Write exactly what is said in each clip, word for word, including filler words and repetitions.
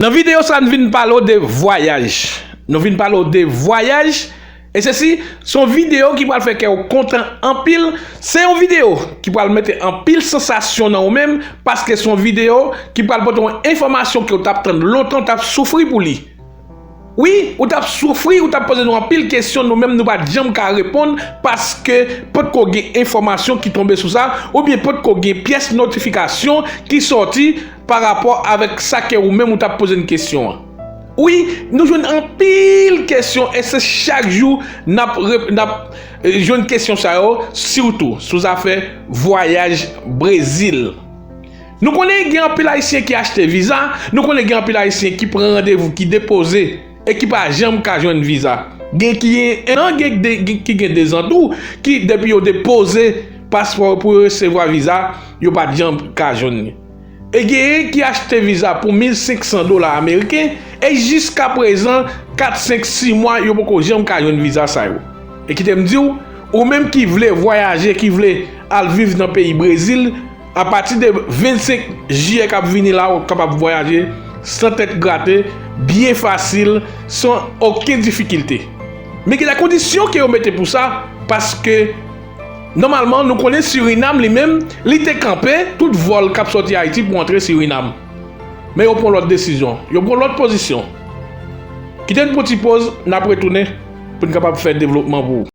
Nan videyo sa, n vin pale w de vwayaj. Nou vin pale w de vwayaj. E sesi, se yon videyo ki pral fè kè w kontan anpil. Se yon videyo ki pral mete anpil sansasyon nan ou menm, paske se yon videyo ki pral pote w enfòmasyon ke w t ap tann lontan, w t ap soufri pou li. Wi, ou t ap soufri, ou t ap poze nou anpil kesyon, nou menm nou pa t janm ka reponn, paske potko gen enfòmasyon ki tonbe sou sa, oubyen potko gen pyès notifikasyon ki sòti pa rapò avèk sa ke ou menm ou t ap poze n kesyon an. Wi, nou jwenn anpil kesyon, e se chak jou n ap rep-, n ap, eh, jwenn kesyon sa yo, sitou sou zafè vwayaj Brezil. Nou konnen gen anpil Ayisyen ki achte viza, nou konnen gen anpil Ayisyen ki pran randevou, ki depoze, e ki pa janm ka jwenn viza. Gen ki gen en an, gen de, gen ki gen dezan tou, ki depi yo depoze paspò yo pou yo resevwa viza, yo pa t janm ka jwenn li. E genyen ki achte viza pou mil senk san dola ameriken, e jiska prezan, kat, senk, sis mwa, yo poko janm ka jwenn viza sa yo. E kite m di w, ou menm ki vle vwayaje, ki vle al viv nan peyi Brezil, apati de vennsenk jiyè k ap vini la, ou kapab vwayaje san tèt grate, byen fasil, san okenn difikilte. Men gen de kondisyon ke yo mete pou sa, paske nòmalman, nou konnen Sirinam li menm, li te kanpe tout vòl k ap sòti Ayiti pou antre Sirinam. Men yo pran lòt desizyon, yo pran lòt pozisyon. Kite n pran ti poz, n ap retounen pou n kapab fè devlopman pou ou.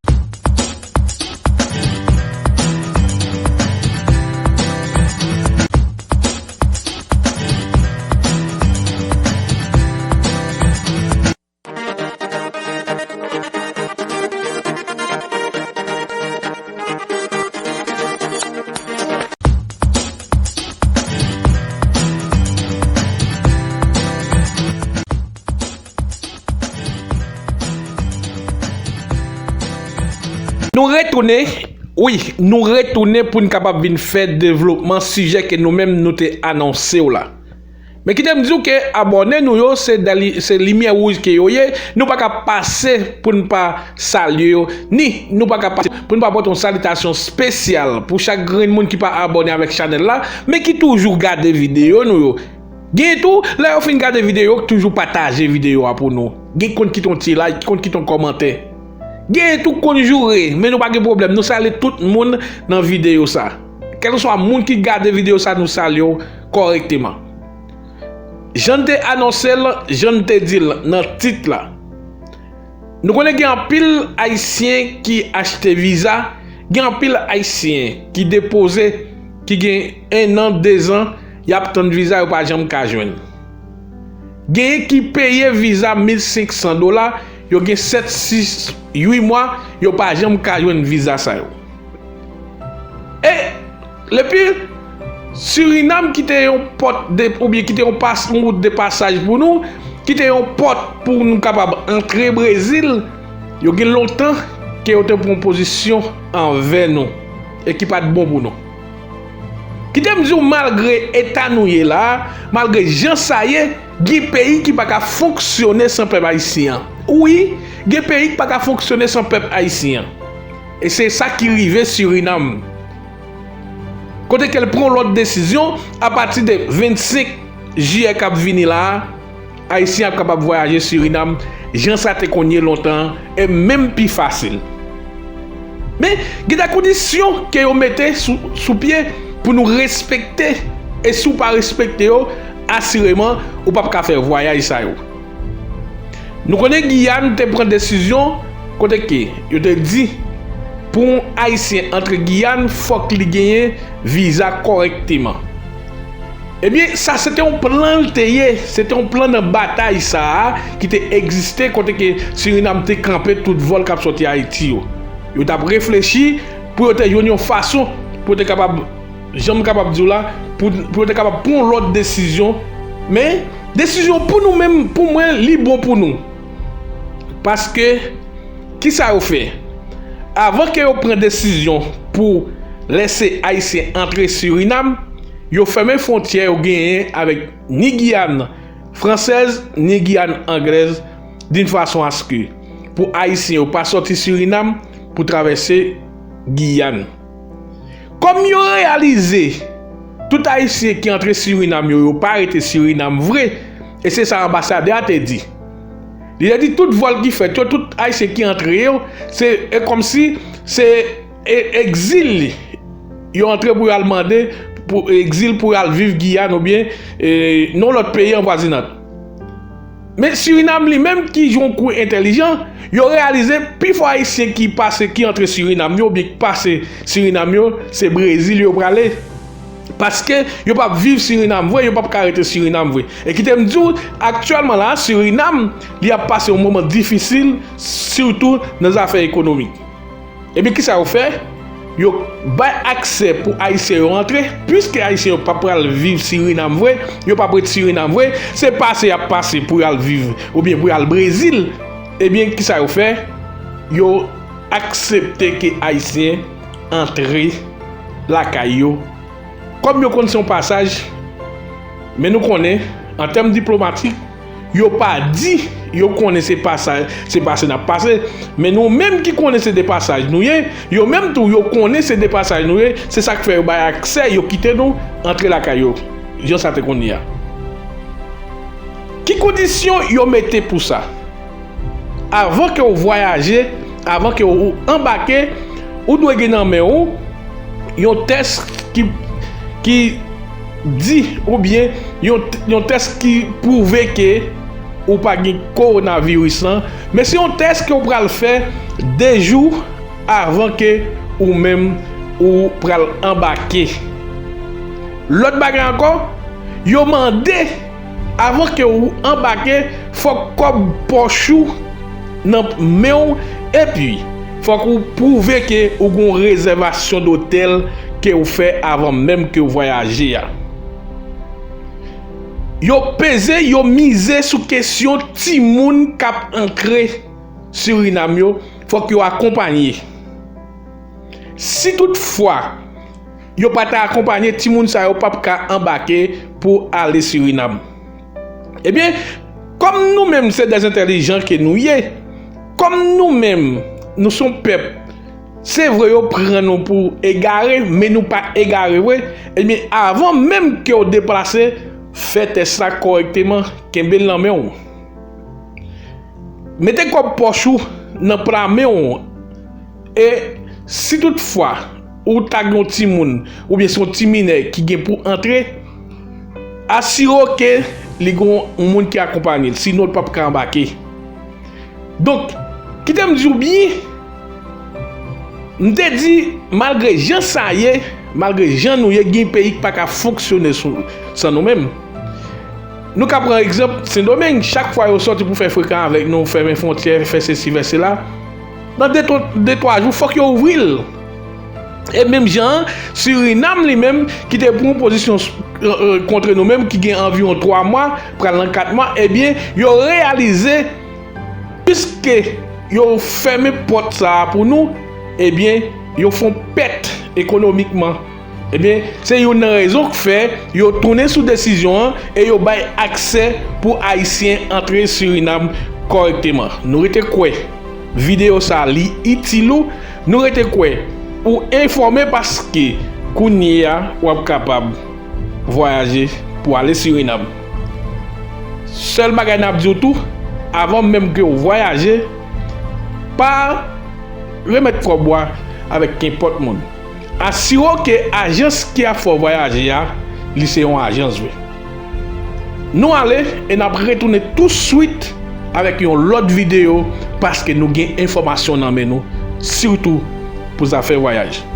Nou retounen, wi, nou retounen pou n kapab vin fè devlopman sijè ke nou menm nou te anonse w la. Men kite m di w ke abòne nou yo, se dali-, se limyè wouj ke yo ye, nou pa ka pase pou n pa salye yo, ni nou pa ka pase pou n pa pote yon salitasyon espesyal pou chak grenn moun ki pa abòne avèk chanèl la, men ki toujou gade videyo nou yo. Gen tou, lè yo fin gade videyo, yo toujou pataje videyo a pou nou. Gen konn kite yon ti like, konn kite yon kòmantè. Gen tou konn joure, men nou pa gen pwoblèm, nou salye tout moun nan videyo sa. Kèlkeswa moun ki gade videyo sa, nou salye w kòrèkteman. Jan n te anonse l, jan n te di l nan tit la. Nou konnen gen anpil Ayisyen ki achte viza, gen anpil Ayisyen ki depoze, ki gen en an, dezan, y ap tann viza, yo pa janm ka jwenn. Genyen ki peye viza mil senk san dola, yo gen sèt, sis, uit mwa, yo pa janm ka jwenn viza sa yo. E, epi, Sirinam ki te yon pòt de, oubyen ki te yon pas, yon wout de pasaj pou nou, ki te yon pòt pou nou kapab antre Brezil, yo gen lontan ke yo te pran pozisyon anvè nou e ki pa t bon pou nou. Kite m di w, malgre eta nou ye la a, malgre jan sa ye, gen peyi ki pa ka fonksyone san pèp ayisyen an. Wi, gen peyi ki pa ka fonksyone san pèp ayisyen an. E se sa ki rive Sirinam. Kote ke l pran lòt desizyon, apati de vennsenk jiyè k ap vini la a, Ayisyen ap kapab vwayaje Sirinam jan sa te konn ye lontan an, e menm pi fasil. Men, gen de kondisyon ke yo mete sou, sou pye pou nou respekte, e si w pa respekte yo, asireman, ou p ap ka fè vwayaj sa yo. Nou konnen Giyàn te pran desizyon kote ke yo te di pou yon Ayisyen antre Giyàn, fòk li genyen viza kòrèkteman. Ebyen, sa se te yon plan l te ye, se te yon plan nan batay sa a ki te egziste kote ke Sirinam te kanpe tout vòl k ap sòti Ayiti yo. Yo t ap reflechi pou yo te jwenn yon fason pou yo te kapab, jan m kapab di w la, pou, pou yo te kapab pran yon lòt desizyon. Men, desizyon pou nou menm, pou mwen, li bon pou nou. Paske, kisa yo fè? Avan ke yo pran desizyon pou lèse Ayisyen antre Sirinam, yo fèmen fwontyè yo genyen avèk ni Giyàn fransèz, ni Giyàn anglèz, d'une façon à ce que pou Ayisyen yo pa sòti Sirinam pou travèse Giyàn. Kòm yo reyalize tout Ayisyen ki antre Sirinam yo, yo pa rete Sirinam vre, E se sa anbasadè a te di. Li te di tout vòl ki fèt yo, tout Ayisyen ki antre yo, se e kòmsi se e, egzil yo antre pou y al mande pou egzil pou y al viv Giyàn oubyen e, nan lòt peyi anvwazinant. Men Sirinam li menm ki jwe yon kou entèlijan, yo reyalize pifò Ayisyen ki pase, ki antre Sirinam yo, oubyen ki pase Sirinam yo, se Brezil yo prale. Paske yo p ap viv Sirinam vre, yo p ap ka rete Sirinam vre. E kite m di w, aktyèlman la, Sirinam, li ap pase yon moman difisil, sitou nan zafè ekonomik. Ebyen, kisa yo fè? Yo bay aksè pou Ayisyen yo antre. Piske Ayisyen yo p ap pral viv Sirinam vre, yo p ap ret Sirinam vre, se pase y ap pase pou y al viv, oubyen pou y al Brezil. Ebyen, kisa yo fè? Yo aksepte ke Ayisyen antre lakay yo. Kòm yo konn se yon pasaj, men nou konnen, an tèm diplomatik, yo pa di yo konnen se pasaj, se pase n ap pase. Men nou menm ki konnen se de pasaj nou ye, yo menm tou yo konnen se de pasaj nou ye, se sa k fè yo bay aksè, yo kite nou antre lakay yo, jan sa te konn ye a. Ki kondisyon yo mete pou sa? Avan ke w vwayaje, avan ke w anbake, ou dwe gen nan men w yon tès ki, ki di, oubyen yon, yon tès ki pwouve ke ou pa gen kowonaviris lan, men se yon tès ke w pral fè de jou avan ke ou menm ou pral anbake. Lòt bagay ankò, yo mande, avan ke ou anbake, fòk kòb pòch ou nan men w, epi fòk ou pwouve ke ou gen yon rezèvasyon dotèl ke ou fè avan menm ke ou vwayaje a. Yo peze, yo mize sou kesyon timoun k ap antre Sirinam yo, fòk yo akonpanye. Si toutfwa yo pa ta akonpanye, timoun sa yo p ap ka anbake pou ale Sirinam. Ebyen, kòm nou menm se dèzentèlijan ke nou ye, kòm nou menm nou se yon pèp, se vre yo pran nou pou egare, men nou pa egare vre, ebyen, avan menm ke w deplase, fè tès la kòrèkteman, kenbe l nan men w. Mete kòb pòch ou nan pla men w. E si toutfwa ou ta gen yon timoun, oubyen se yon ti minè ki gen pou antre, asire w ke li gen yon moun ki akonpanye l, sinon l p ap ka anbake. Donk, kite m di w byen, m te di, malgre jan sa ye, malgre jan nou ye, gen peyi ki pa ka fonksyone sou, san nou menm. Nou ka pran egzanp Sendomeng, chak fwa yo sòti pou fè frekan avèk nou, fèmen fwontyè, fè sesi, fè sela, nan de, de twa jou, fòk yo ouvri l. E menm jan an, Sirinam li menm, ki te pran yon pozisyon, e, e, kontre nou menm, ki gen anviwon twa mwa, pral nan kat mwa, ebyen, yo reyalize, piske yo fèmen pòt sa a pou nou, ebyen, yo fè yon pèt ekonomikman. Ebyen, se youn nan rezon k fè yo tounen sou desizyon an e yo bay aksè pou Ayisyen antre Sirinam kòrèkteman. Nou rete kwè videyo sa a li itil ou, nou rete kwè ou enfòme paske kounye a w ap kapab vwayaje pou ale Sirinam. Sèl bagay n ap di w tou, avan menm ke w vwayaje, pa remèt kòb ou a avèk kenpòt moun. Asire w ke ajans ki ap fè w vwayaje a, li se yon ajans vre. Nou ale e n ap retounen touswit avèk yon lòt videyo paske nou gen enfòmasyon nan men nou, sitou pou zafè vwayaj.